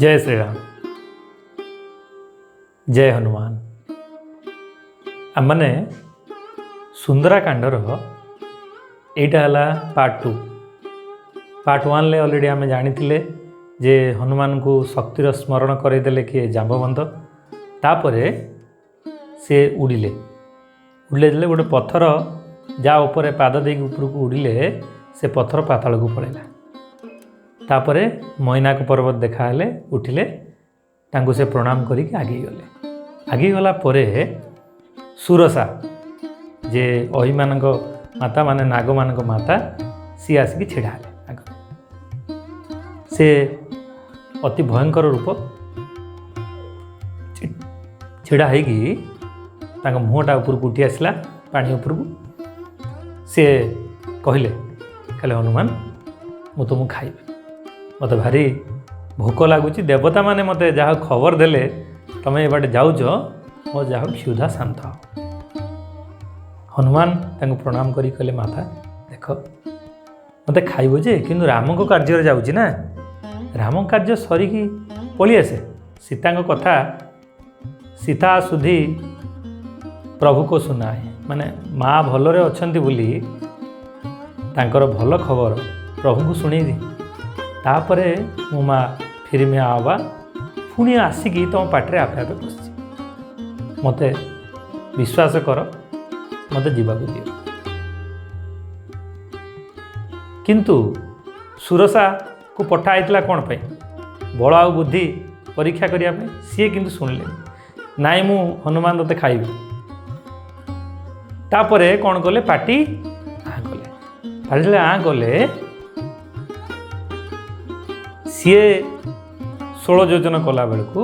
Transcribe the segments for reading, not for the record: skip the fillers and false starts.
ଜୟ ଶ୍ରୀରାମ, ଜୟ ହନୁମାନ। ଆମମାନେ ସୁନ୍ଦରାକାଣ୍ଡର ଏଇଟା ହେଲା ପାର୍ଟ 2। ପାର୍ଟ 1ରେ ଅଲରେଡ଼ି ଆମେ ଜାଣିଥିଲେ ଯେ ହନୁମାନଙ୍କୁ ଶକ୍ତିର ସ୍ମରଣ କରାଇଦେଲେ କିଏ? ଜାମ୍ବବନ୍ତ। ତାପରେ ସେ ଉଡ଼ିଲେ, ଉଡ଼ିଲେ ଦେଲେ ଗୋଟେ ପଥର ଯାହା ଉପରେ ପାଦ ଦେଇକି ଉପରକୁ ଉଡ଼ିଲେ ସେ ପଥର ପାତାଳକୁ ପଳେଇଲା। ତାପରେ ମୈନାକ ପର୍ବତ ଦେଖାହେଲେ, ଉଠିଲେ, ତାଙ୍କୁ ସେ ପ୍ରଣାମ କରିକି ଆଗେଇ ଗଲେ। ଆଗେଇ ଗଲା ପରେ ସୁରସା ଯେ ଅହିମାନଙ୍କ ମାତା, ମାନେ ନାଗମାନଙ୍କ ମାତା, ସିଏ ଆସିକି ଛିଡ଼ା ହେଲେ ଆଗରେ। ସେ ଅତି ଭୟଙ୍କର ରୂପ, ଛିଡ଼ା ହେଇକି ତାଙ୍କ ମୁହଁଟା ଉପରକୁ ଉଠି ଆସିଲା ପାଣି ଉପରକୁ। ସେ କହିଲେ, କହିଲେ ହନୁମାନ ମୁଁ ତୁମକୁ ଖାଇବି, ମୋତେ ଭାରି ଭୋକ ଲାଗୁଛି, ଦେବତାମାନେ ମୋତେ ଯାହା ଖବର ଦେଲେ ତୁମେ ଏ ବାଟେ ଯାଉଛ, ମୋ ଯାହା କ୍ଷୁଧା ଶାନ୍ତ ହେବ। ହନୁମାନ ତାଙ୍କୁ ପ୍ରଣାମ କରି କହିଲେ, ମାତା ଦେଖ ମୋତେ ଖାଇବ ଯେ, କିନ୍ତୁ ରାମଙ୍କ କାର୍ଯ୍ୟରେ ଯାଉଛି ନା, ରାମଙ୍କ କାର୍ଯ୍ୟ ସରିକି ପଳେଇ ଆସେ। ସୀତାଙ୍କ କଥା ସୀତା ସୁଧି ପ୍ରଭୁକୁ ଶୁଣାଏ, ମାନେ ମା ଭଲରେ ଅଛନ୍ତି ବୋଲି ତାଙ୍କର ଭଲ ଖବର ପ୍ରଭୁଙ୍କୁ ଶୁଣେଇଦି, ତାପରେ ମୁଁ ମା ଫିରିମି ଆବା ପୁଣି ଆସିକି ତୁମ ପାଟିରେ ଆପେ ଆପେ ପଶିଛି, ମୋତେ ବିଶ୍ୱାସ କର, ମୋତେ ଯିବାକୁ ଦିଅ। କିନ୍ତୁ ସୁରସାକୁ ପଠା ହେଇଥିଲା କ'ଣ ପାଇଁ? ବଳ ଆଉ ବୁଦ୍ଧି ପରୀକ୍ଷା କରିବା ପାଇଁ। ସିଏ କିନ୍ତୁ ଶୁଣିଲେନି, ନାଇଁ ମୁଁ ହନୁମାନ ତୋତେ ଖାଇବି। ତାପରେ କ'ଣ କଲେ? ପାଟି ଆଁ କଲେ। ପାଟି ଯେତେବେଳେ ଆଁ କଲେ, ସିଏ 16 ଯୋଜନ କଲା ବେଳକୁ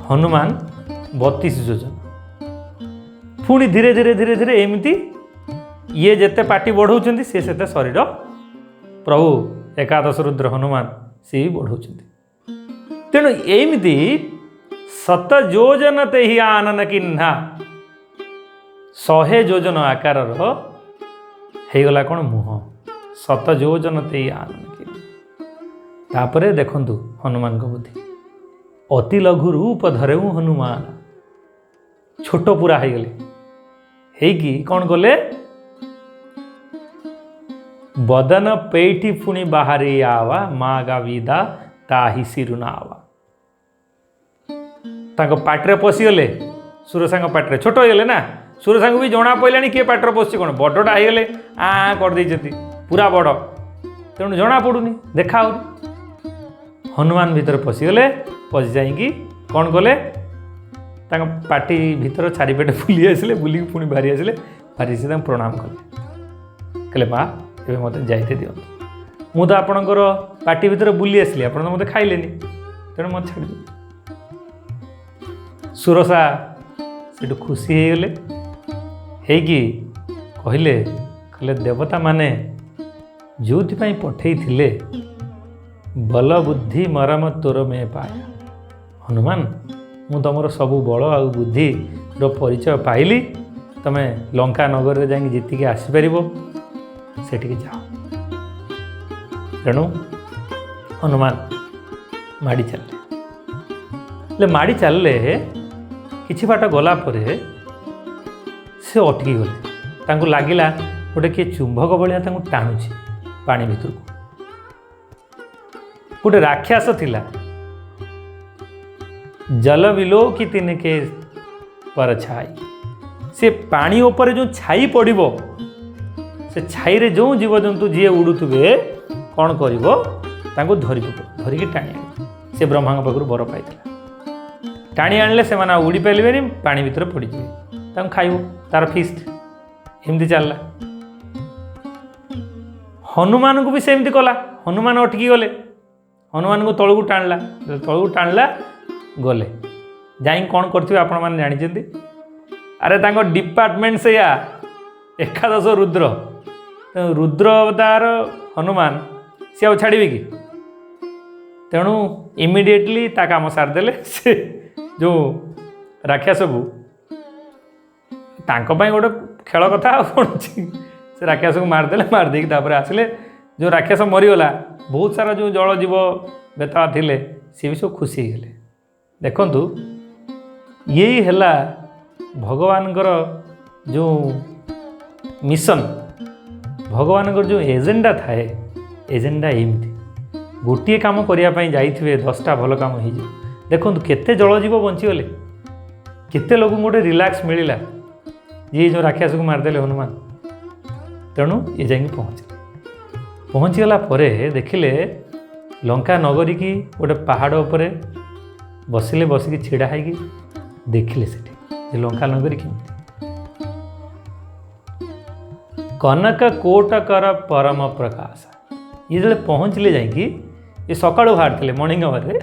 ହନୁମାନ 32 ଯୋଜନ। ପୁଣି ଧୀରେ ଧୀରେ ଧୀରେ ଧୀରେ ଏମିତି ଇଏ ଯେତେ ପାଟି ବଢ଼ଉଛନ୍ତି ସିଏ ସେତେ ଶରୀର, ପ୍ରଭୁ ଏକାଦଶ ରୁଦ୍ର ହନୁମାନ ସିଏ ବି ବଢ଼ଉଛନ୍ତି। ତେଣୁ ଏମିତି ଶତ ଯୋଜନ ତେହି ଆନନ କିହ୍ନା, 100 ଯୋଜନ ଆକାରର ହେଇଗଲା କ'ଣ ମୁହଁ, ଶତ ଯୋଜନ ତେହି ଆନନ କିହ୍ନା। ତାପରେ ଦେଖନ୍ତୁ ହନୁମାନଙ୍କ ବୁଦ୍ଧି, ଅତି ଲଘୁ ରୂପ ଧରେଉ ହନୁମାନ, ଛୋଟ ପୁରା ହେଇଗଲେ। ହେଇକି କ'ଣ କଲେ? ବଦନ ପେଇଠି ପୁଣି ବାହାରି ଆବା, ମା ଗାବିଦା ତାହି ଶିରୁନାବା। ତାଙ୍କ ପାଟିରେ ପଶିଗଲେ, ସୁରସାଙ୍କ ପାଟିରେ। ଛୋଟ ହେଇଗଲେ ନା, ସୁରସାଙ୍କୁ ବି ଜଣା ପଡ଼ିଲାଣି କିଏ ପାଟିରେ ପଶିଛି କ'ଣ, ବଡ଼ଟା ହେଇଗଲେ ଆ କରିଦେଇଛନ୍ତି ପୁରା ବଡ଼, ତେଣୁ ଜଣା ପଡ଼ୁନି, ଦେଖା ହେଉନି। ହନୁମାନ ଭିତରେ ପଶିଗଲେ, ପଶି ଯାଇକି କ'ଣ କଲେ? ତାଙ୍କ ପାଟି ଭିତର ଚାରିପଟେ ବୁଲି ଆସିଲେ, ବୁଲିକି ପୁଣି ବାହାରି ଆସିଲେ। ବାହାରି ଆସି ତାଙ୍କୁ ପ୍ରଣାମ କଲେ, କହିଲେ ମା ଏବେ ମୋତେ ଯାଇତେ ଦିଅନ୍ତୁ, ମୁଁ ତ ଆପଣଙ୍କର ପାଟି ଭିତରେ ବୁଲି ଆସିଲି, ଆପଣ ତ ମୋତେ ଖାଇଲେନି, ତେଣୁ ମୋତେ ଛାଡ଼ି ଦିଅନ୍ତୁ। ସୁରସା ସେଠୁ ଖୁସି ହେଇଗଲେ, ହେଇକି କହିଲେ, କହିଲେ ଦେବତାମାନେ ଯେଉଁଥିପାଇଁ ପଠେଇଥିଲେ, ବଲ ବୁଦ୍ଧି ମରମ ତୋର ମେ ପାୟା, ହନୁମାନ ମୁଁ ତୁମର ସବୁ ବଳ ଆଉ ବୁଦ୍ଧିର ପରିଚୟ ପାଇଲି, ତୁମେ ଲଙ୍କା ନଗରରେ ଯାଇକି ଜିତିକି ଆସିପାରିବ, ସେଠିକି ଯାଅ। ତେଣୁ ହନୁମାନ ମାଡ଼ି ଚାଲିଲେ। ହେଲେ ମାଡ଼ି ଚାଲିଲେ, କିଛି ବାଟ ଗଲା ପରେ ସେ ଅଟକି ଗଲେ। ତାଙ୍କୁ ଲାଗିଲା ଗୋଟେ କିଏ ଚୁମ୍ବକ ଭଳିଆ ତାଙ୍କୁ ଟାଣୁଛି ପାଣି ଭିତରକୁ। ଗୋଟେ ରାକ୍ଷସ ଥିଲା, ଜଲ ବିଲୋ କି ତିନକେ ପର ଛାଇ, ସେ ପାଣି ଉପରେ ଯେଉଁ ଛାଇ ପଡ଼ିବ, ସେ ଛାଇରେ ଯେଉଁ ଜୀବଜନ୍ତୁ ଯିଏ ଉଡ଼ୁଥିବେ କ'ଣ କରିବ, ତାଙ୍କୁ ଧରି ପକାଇବ, ଧରିକି ଟାଣି ଆଣିବ। ସେ ବ୍ରହ୍ମାଙ୍କ ପାଖରୁ ବର ପାଇଥିଲା। ଟାଣି ଆଣିଲେ ସେମାନେ ଆଉ ଉଡ଼ି ପାରିବେନି, ପାଣି ଭିତରେ ପଡ଼ିଯିବେ, ତାଙ୍କୁ ଖାଇବ ତାର ଫିଷ୍ଟ। ଏମିତି ଚାଲିଲା। ହନୁମାନଙ୍କୁ ବି ସେମିତି କଲା, ହନୁମାନ ଅଟକି ଗଲେ, ହନୁମାନଙ୍କୁ ତଳକୁ ଟାଣିଲା, ତଳକୁ ଟାଣିଲା, ଗଲେ ଯାଇକି କ'ଣ କରିଥିବେ ଆପଣମାନେ ଜାଣିଛନ୍ତି। ଆରେ ତାଙ୍କ ଡିପାର୍ଟମେଣ୍ଟ ସେଇଆ, ଏକାଦଶ ରୁଦ୍ର, ତେଣୁ ରୁଦ୍ର ଅବତାର ହନୁମାନ ସିଏ ଆଉ ଛାଡ଼ିବେ କି? ତେଣୁ ଇମିଡ଼ିଏଟଲି ତା କାମ ସାରିଦେଲେ। ସେ ଯେଉଁ ରାକ୍ଷସକୁ, ତାଙ୍କ ପାଇଁ ଗୋଟେ ଖେଳ କଥା ଆଉ କ'ଣ ଅଛି, ସେ ରାକ୍ଷସକୁ ମାରିଦେଲେ। ମାରିଦେଇକି ତାପରେ ଆସିଲେ, ଯେଉଁ ରାକ୍ଷସ ମରିଗଲା, ବହୁତ ସାରା ଯେଉଁ ଜଳ ଜୀବ ବେତାଳ ଥିଲେ ସିଏ ବି ସବୁ ଖୁସି ହେଇଗଲେ। ଦେଖନ୍ତୁ, ଇଏ ହେଲା ଭଗବାନଙ୍କର ଯେଉଁ ମିଶନ, ଭଗବାନଙ୍କର ଯେଉଁ ଏଜେଣ୍ଡା ଥାଏ, ଏଜେଣ୍ଡା ଏମିତି ଗୋଟିଏ କାମ କରିବା ପାଇଁ ଯାଇଥିବେ, 10ଟା ଭଲ କାମ ହେଇଯିବ। ଦେଖନ୍ତୁ କେତେ ଜଳଜୀବ ବଞ୍ଚିଗଲେ, କେତେ ଲୋକଙ୍କୁ ଗୋଟେ ରିଲାକ୍ସ ମିଳିଲା, ଯିଏ ଯେଉଁ ରାକ୍ଷସକୁ ମାରିଦେଲେ ହନୁମାନ। ତେଣୁ ଇଏ ଯାଇକି ପହଞ୍ଚିଲେ। ପହଞ୍ଚିଗଲା ପରେ ଦେଖିଲେ ଲଙ୍କା ନଗରୀକି ଗୋଟେ ପାହାଡ଼ ଉପରେ ବସିଲେ, ବସିକି ଛିଡ଼ା ହେଇକି ଦେଖିଲେ ସେଠି ଯେ ଲଙ୍କା ନଗରୀ କେମିତି। କନକ କୋଟକର ପରମ ପ୍ରକାଶ। ଇଏ ଯେତେବେଳେ ପହଞ୍ଚିଲେ ଯାଇକି, ଇଏ ସକାଳୁ ବାହାରିଥିଲେ ମର୍ଣ୍ଣିଂ ଆୱାରରେ,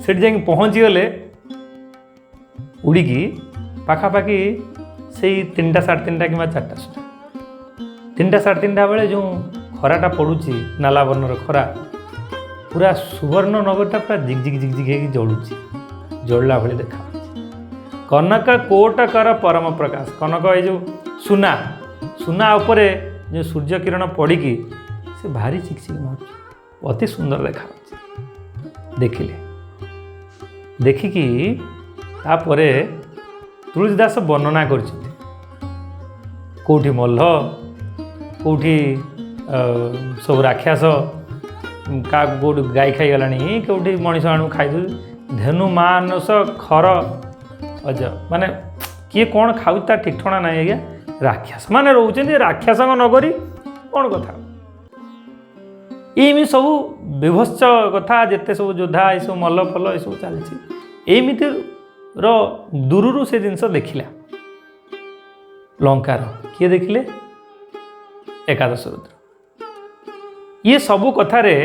ସେଠି ଯାଇକି ପହଞ୍ଚିଗଲେ ଉଡ଼ିକି ପାଖାପାଖି ସେଇ 3ଟା 3:30 କିମ୍ବା 4ଟା ସୁଦ୍ଧା। 3ଟା 3:30 ବେଳେ ଯେଉଁ ଖରାଟା ପଡ଼ୁଛି, ନାଲା ବର୍ଣ୍ଣର ଖରା, ପୁରା ସୁବର୍ଣ୍ଣ ନଗରଟା ପୁରା ଝିକ୍ ଝିକ୍ ଝିକ୍ ଝିକ୍ ହେଇକି ଜଳୁଛି, ଜଳିଲା ଭଳି ଦେଖାଯାଉଛି। କନକ କୋଟକର ପରମ ପ୍ରକାଶ। କନକ ଏଇ ଯେଉଁ ସୁନା, ସୁନା ଉପରେ ଯେଉଁ ସୂର୍ଯ୍ୟ କିରଣ ପଡ଼ିକି ସେ ଭାରି ଚିକ୍ ଚିକ୍ ମାରୁଛି, ଅତି ସୁନ୍ଦର ଦେଖାଯାଉଛି। ଦେଖିଲେ, ଦେଖିକି ତାପରେ ତୁଳସୀ ଦାସ ବର୍ଣ୍ଣନା କରିଛନ୍ତି, କେଉଁଠି ମଲ୍ଲ, କେଉଁଠି ସବୁ ରାକ୍ଷସ, କାହାକୁ କେଉଁଠି ଗାଈ ଖାଇଗଲାଣି, କେଉଁଠି ମଣିଷ ଆଣୁ ଖାଇଦେଉଛି, ଧେନୁ ମାନସ ଖର ଅଜ, ମାନେ କିଏ କ'ଣ ଖାଉଛି ତା ଠିକ୍ ଠିକଣା ନାହିଁ ଆଜ୍ଞା। ରାକ୍ଷସ ମାନେ ରହୁଛନ୍ତି, ରାକ୍ଷସଙ୍କ ନଗରୀ, କ'ଣ କଥା। ଏମିତି ସବୁ ବିଭତ୍ସ କଥା, ଯେତେ ସବୁ ଯୋଦ୍ଧା ଏସବୁ ମଲ୍ଲ ଫଲ ଏସବୁ ଚାଲିଛି, ଏମିତିର ଦୂରରୁ ସେ ଜିନିଷ ଦେଖିଲା ଲଙ୍କାର। କିଏ ଦେଖିଲେ? ଏକାଦଶ ରୁଦ୍ର। ଇଏ ସବୁ କଥାରେ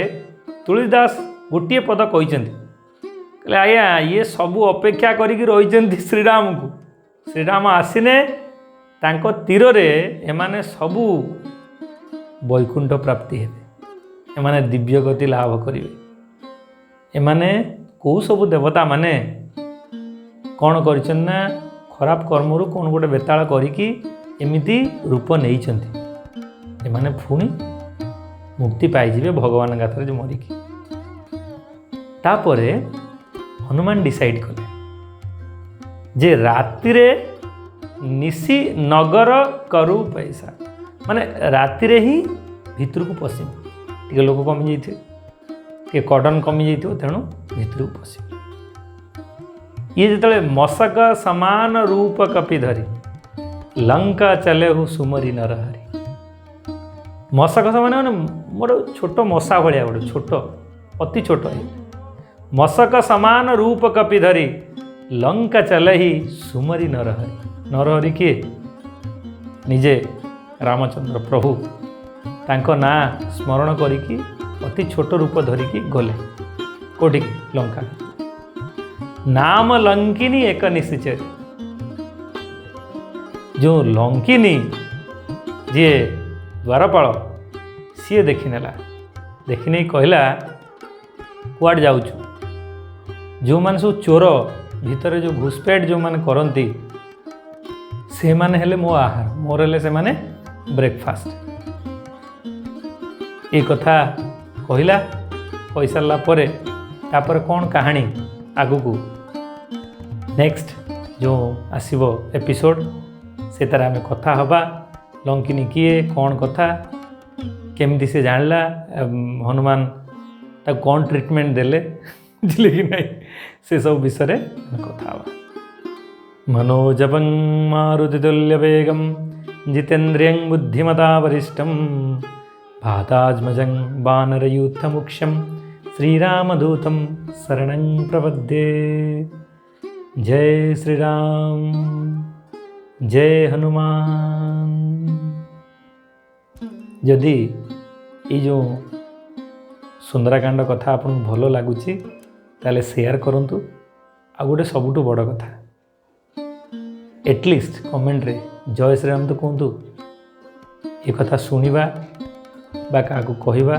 ତୁଳସୀଦାସ ଗୋଟିଏ ପଦ କହିଛନ୍ତି, କହିଲେ ଆଜ୍ଞା ଇଏ ସବୁ ଅପେକ୍ଷା କରିକି ରହିଛନ୍ତି ଶ୍ରୀରାମକୁ, ଶ୍ରୀରାମ ଆସିନେ ତାଙ୍କ ତୀରରେ ଏମାନେ ସବୁ ବୈକୁଣ୍ଠ ପ୍ରାପ୍ତି ହେବେ, ଏମାନେ ଦିବ୍ୟ ଗତି ଲାଭ କରିବେ। ଏମାନେ କେଉଁ ସବୁ ଦେବତାମାନେ କ'ଣ କରିଛନ୍ତି ନା ଖରାପ କର୍ମରୁ କ'ଣ ଗୋଟେ ବେତାଳ କରିକି ଏମିତି ରୂପ ନେଇଛନ୍ତି, ଏମାନେ ପୁଣି ମୁକ୍ତି ପାଇଯିବେ ଭଗବାନଙ୍କ ହାତରେ ମରିକି। ତାପରେ ହନୁମାନ ଡିସାଇଡ଼ କଲେ ଯେ ରାତିରେ ନିଶି ନଗର କରୁ ପଇସା, ମାନେ ରାତିରେ ହିଁ ଭିତରକୁ ପଶିବି, ଟିକେ ଲୋକ କମିଯାଇଥିବେ, ଟିକେ କଡ଼ନ କମିଯାଇଥିବ, ତେଣୁ ଭିତରକୁ ପଶିବି। ଇଏ ଯେତେବେଳେ ମଶକ ସମାନ ରୂପ କପି ଧରି ଲଙ୍କା ଚଲେହୁ ସୁମରି ନରହରି। ମଶକ ସମାନ ମାନେ ମୋର ଛୋଟ ମଶା ଭଳିଆ, ଗୋଟେ ଛୋଟ, ଅତି ଛୋଟ। ମଶକ ସମାନ ରୂପ କପି ଧରି ଲଙ୍କା ଚଲେହି ସୁମରି ନରହରି। ନରହରି କିଏ? ନିଜେ ରାମଚନ୍ଦ୍ର ପ୍ରଭୁ। ତାଙ୍କ ନାଁ ସ୍ମରଣ କରିକି ଅତି ଛୋଟ ରୂପ ଧରିକି ଗଲେ କେଉଁଠିକି? ଲଙ୍କା। ନାମ ଲଙ୍କିନୀ ଏକ ନିଶିଚରୀ, ଯେଉଁ ଲଙ୍କିନୀ ଯିଏ ଦ୍ୱାରପାଳ, ସିଏ ଦେଖିନେଲା। ଦେଖିନେଇ କହିଲା କୁଆଡ଼େ ଯାଉଛୁ? ଯେଉଁମାନେ ସବୁ ଚୋର ଭିତରେ ଯେଉଁ ଘୁଷପେଟ ଯେଉଁମାନେ କରନ୍ତି, ସେମାନେ ହେଲେ ମୋ ଆହାର, ମୋର ହେଲେ ସେମାନେ ବ୍ରେକଫାଷ୍ଟ। ଏ କଥା କହିଲା। କହିସାରିଲା ପରେ ତାପରେ କ'ଣ କାହାଣୀ ଆଗକୁ ନେକ୍ସଟ ଯେଉଁ ଆସିବ ଏପିସୋଡ଼, ସେଥିରେ ଆମେ କଥା ହେବା। ଲଙ୍କିନୀ କିଏ, କ'ଣ କଥା, କେମିତି ସେ ଜାଣିଲା, ହନୁମାନ ତାକୁ କ'ଣ ଟ୍ରିଟମେଣ୍ଟ ଦେଲେ, ବୁଝିଲେ କି ନାହିଁ, ସେସବୁ ବିଷୟରେ ଆମେ କଥା ହେବା। ମନୋଜପଂ ମାରୁତିତୁଲ୍ୟବେଗಂ ଜିତେନ୍ଦ୍ରିୟଂ ବୁଦ୍ଧିମତା ବରିଷ୍ଠಂ ଭାତାତ୍ମଜଂ ବାନରయూଥముఖ్యం ଶ୍ରୀରାମଦୂतं ଶରଣଂ ପ୍ରପଦ୍ୟେ। ଜୟ ଶ୍ରୀରାମ, ଜୟ ହନୁମାନ। ଯଦି ଏଇ ଯେଉଁ ସୁନ୍ଦରାକାଣ୍ଡ କଥା ଆପଣଙ୍କୁ ଭଲ ଲାଗୁଛି ତାହେଲେ ସେୟାର କରନ୍ତୁ। ଆଉ ଗୋଟେ ସବୁଠୁ ବଡ଼ କଥା, ଏଟଲିଷ୍ଟ କମେଣ୍ଟରେ ଜୟ ଶ୍ରୀରାମ ତ କୁହନ୍ତୁ। ଏ କଥା ଶୁଣିବା ବା କାହାକୁ କହିବା,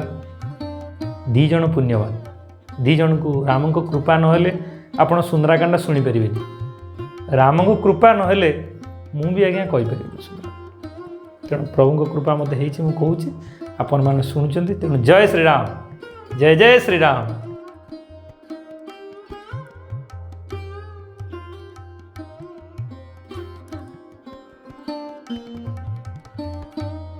2 ଜଣ ପୁଣ୍ୟବାନ, 2 ଜଣଙ୍କୁ ରାମଙ୍କ କୃପା ନହେଲେ ଆପଣ ସୁନ୍ଦରାକାଣ୍ଡ ଶୁଣିପାରିବେନି। ରାମଙ୍କ କୃପା ନହେଲେ ମୁଁ ବି ଆଜ୍ଞା କହିପାରିବିନି ସୁନ୍ଦରାକାଣ୍ଡ। ତେଣୁ ପ୍ରଭୁଙ୍କ କୃପା ମୋତେ ହେଇଛି, ମୁଁ କହୁଛି, ଆପଣମାନେ ଶୁଣୁଛନ୍ତି। ତେଣୁ ଜୟ ଶ୍ରୀରାମ, ଜୟ ଜୟ ଶ୍ରୀରାମ।